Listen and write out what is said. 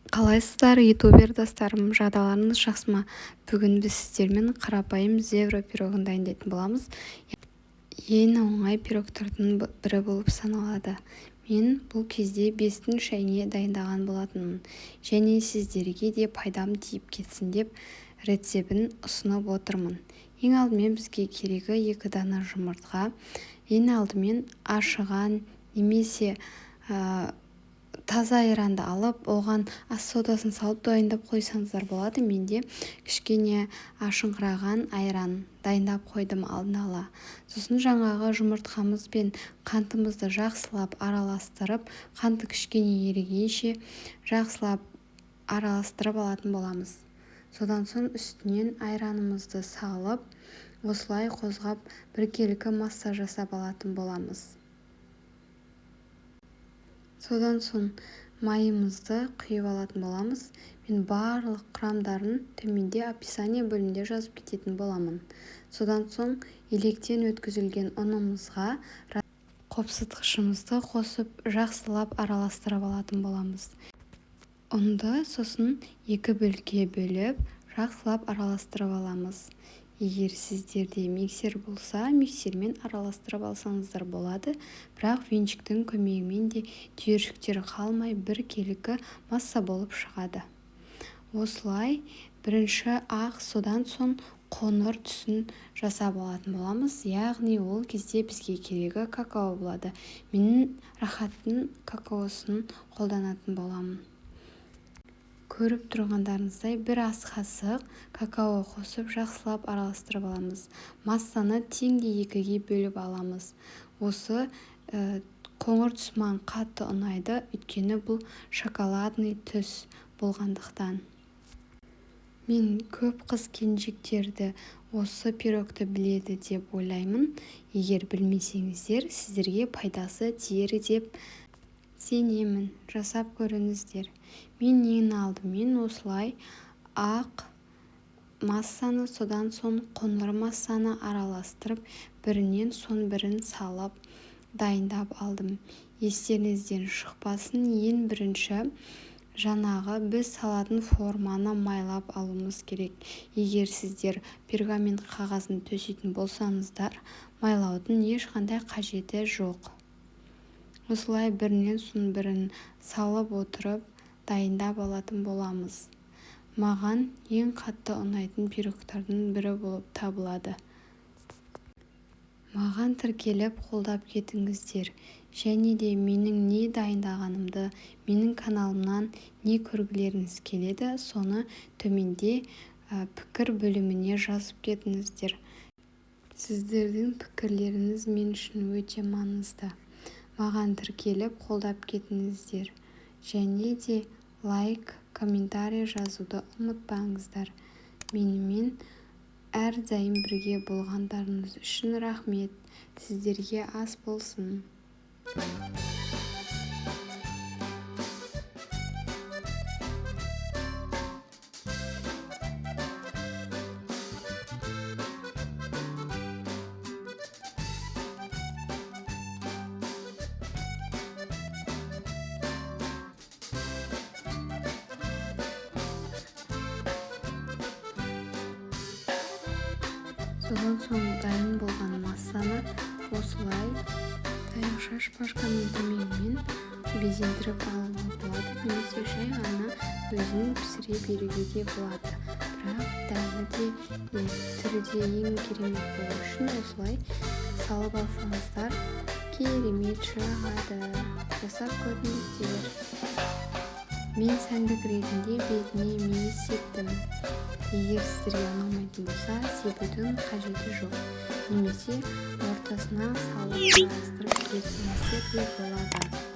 Қалайсыздар, ютубер достарым? Жағдайларыңыз жақсы ма? Бүгін біз сіздермен қарапайым зебра пирогын дайындайтын боламыз. Ең оңай пирогтардың бірі болып саналады. Мен бұл кезде 5-тің шайне дайындаған болатынмын. Және сіздерге де пайдам тиіп кетсін деп рецебін ұсынып отырмын. Ең алдымен бізге керегі 2 дана жұмыртқа. Ең алдымен ашыған немесе таза айранды алып, оған ас содасын салып дайындап қойсаңыздар болады. Менде кішкене ашыңқыраған айран дайындап қойдым алдын ала. Сосын жаңағы жұмыртқамыз бен қантымызды жақсылап араластырып, қанты кішкене ерігенше жақсылап араластырып алатын боламыз. Содан соң үстінен айранымызды салып, осылай қозғап біркелкі масса жасап алатын боламыз. Содан соң майымызды құйып алатын боламыз. Мен барлық құрамдарын төменде описание бөлімінде жазып кететін боламын. Содан соң електен өткізілген ұнымызға қопсытқышымызды қосып жақсылап араластырып алатын боламыз. Ұнды сосын 2 бөлікке бөліп, жақсылап араластырып аламыз. Егер сіздерде миксер болса, миксермен араластырып алсаңыздар болады, бірақ венчиктің көмегімен де түйіршіктер қалмай біркелкі масса болып шығады. Осылай бірінші ақ, содан соң қоңыр түсін жасап алатын боламыз. Яғни ол кезде бізге керегі какао болады. Мен Рахаттың какаосын қолданатын боламын. Көріп тұрғандарыңыздай бір ас қасық какао қосып жақсылап араластырып аламыз. Массаны теңдей 2-ге бөліп аламыз. Осы қоңыр түс маған қатты ұнайды, өйткені бұл шоколадный түс болғандықтан. Мен көп қыз келіншектерді осы пирогты біледі деп ойлаймын. Егер білмесеңіздер, сіздерге пайдасы тиер деп сенемін. Жасап көріңіздер. Мен ең алдымен осылай ақ массаны, содан соң қоңыр массаны араластырып, бірінен соң бірін салып дайындап алдым. Естеріңізден шықпасын, ең бірінші жаңағы біз салатын форманы майлап алуымыз керек. Егер сіздер пергамент қағазын төсейтін болсаңыздар, майлаудың ешқандай қажеті жоқ. Осылай бірінен соң бірін салып отырып дайындап алатын боламыз. Маған ең қатты ұнайтын пирогтардың бірі болып табылады. Маған тіркеліп қолдап кетіңіздер. Және де менің не дайындағанымды, менің каналымнан не көргілеріңіз келеді, соны төменде пікір бөліміне жазып кетіңіздер. Сіздердің пікірлеріңіз мен үшін өте маңызды. Маған тіркеліп қолдап кетіңіздер. Және де лайк, комментарий жазуды ұмытпаңыздар. Менімен әрдайым бірге болғандарыңыз үшін рахмет. Сіздерге ас болсын. Содан соң дайын болған массаны осылай таяқша шпажканың көмегімен безендіріп алуға болады, немесе жай ғана өзін пісіре беруге де болады. Бірақ дәмі де, түрі де ең керемет болу үшін осылай салып алсаңыздар керемет шығады. Жасап көріңіздер. Мен сәндік ретінде бетіне мейіз септім. Егер сіздерге ұнамайтын болса, себудің қажеті жоқ. Немесе ортасына салып араластырып жіберсеңіздер де болады.